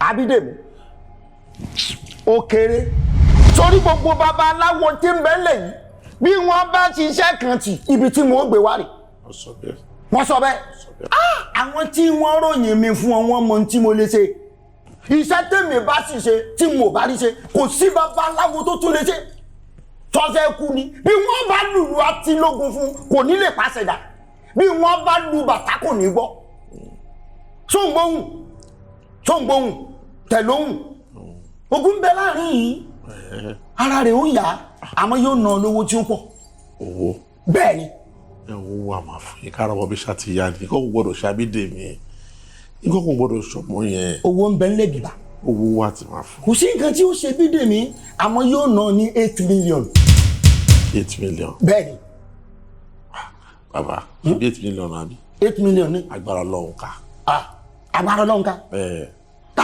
Abídèmí, ó kéré torí gbogbo babaláwo tí ń bẹ ńlẹ̀ yìí, bí wọ́n bá ṣiṣẹ́ kan tì, ibi tí mo gbé wá rè. Wọ́n sọ bẹ́ẹ̀. Wọ́n sọ bẹ́ẹ̀. Ah, àwọn tí wọ́n ròyìn mi fún ọ, wọ́n mọ ohun tí mo lè ṣe. Iṣẹ́ tèmi bá sì ṣe, tí mo bá rí ṣe, kò sí babaláwo tó tún lè ṣe. Tọ́sẹ̀ kú ni. Bí wọ́n bá lùlù àtìlógún fún, kò ní lè pàṣẹ dà. Bí wọ́n bá lu bàtà, kò ní gbọ́. Sóńgbóhùn sóńgbóhùn tẹ̀lóhùn, ogun bẹ láàrin yìí. Ara rẹ̀ ó yá, àmọ́ yóò ná lówó tí ó pọ̀. Owó? Bẹ́ẹ̀ ni. Ẹ wo, wà máa fún yín kára ọmọ bí ṣàtìyá ni kò gbọdọ̀ ṣàbídèmí, nǹkan kò gbọdọ̀ ṣọmọ yẹn. Owó ń bẹ ńlẹ̀ bìbà. Owó wà tí máa fún. Kò sí nǹkan tí ó ṣe Bídèmí, àmọ́ yóò ná ní 8 million. 8 million? Bẹ́ẹ̀ ni. Bàbá, ṣebí 8 million àbí? 8 million ni. Agbára Ọlọ́run ká. Ah, agbára Ọlọ́run ká. Ẹ.